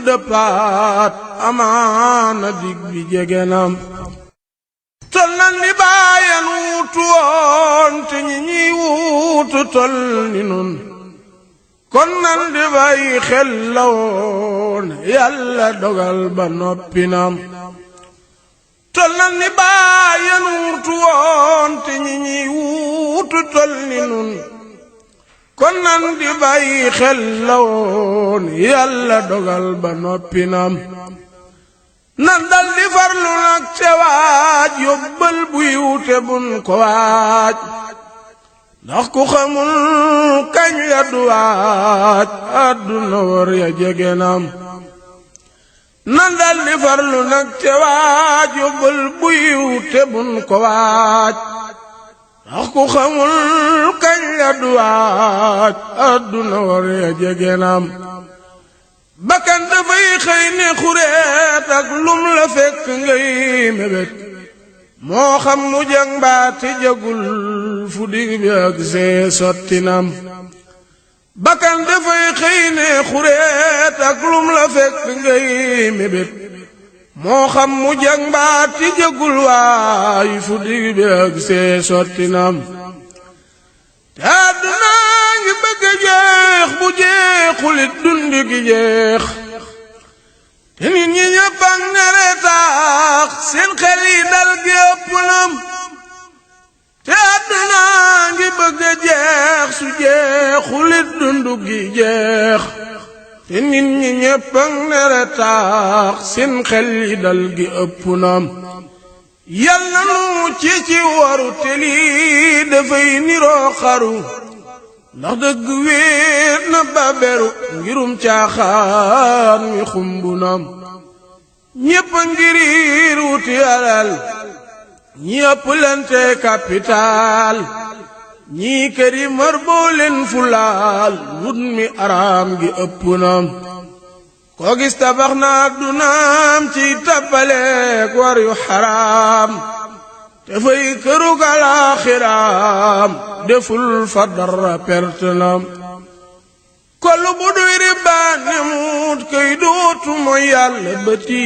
dëppaat amaana dig bi jege nam tol nan ni bàyyen wuutu woon te ñi ñiy wuutu tol ni nun kon nan di bàyyi xel la woon yàlla dogal ba noppi nam tol nan ni bàyyen wuutu woon te ñi ñiy wuutu tol ni nun kon nan di bàyyi xel la woon yàlla dogal ba noppi nam nan dal di farlu nag te waaj yóbbal buy wute bun ko waaj ndax ku xamul kañ ya du waaj àdduna war ya jege nam nan dal di farlu nag te waaj yóbbal buy wute bun ko waaj ndax ku xamul kañ ya du waaj àdduna war ya jege nam bakkan dafay xëy ne xureet ak lum la fekk ngay mébét moo xam mu jag mbaati jagul fu dig bi ak see sotti nam bakkan dafay xëy ne xureet ak lum la fekk ngay mébét moo xam mu jag mbaati jagul waay fu dig bi ak see sotti nam te àdduna ngi bëgg a jeex bu jeexulit dundi gi jeex te nit ñi ñëpp ak nere taax seen xel yi dal gi ëpp nam te àdduna ngi bëgg a jeex su jeexulit dundu gi jeex te nit ñi ñëpp ak nere taax seen xel yi dal gi ëpp nam yàlla nu ci waru te lii dafay niroo xaru ndax dëgg wéet na ba beru ngirum caaxaan mi xumbu nam ñépp a ngiriir wuti alal ñi ëpp lente capital ñii kër yi mar boo leen fulaal wut mi araam gi ëpp nam koo gis tabax na addunaam ci tappaleek war yu xaraam te fay kërug alaaxiraam deful fa dara perte nam kollu bu duy ribbaan ne muut kay dootu mooy yàlla bëti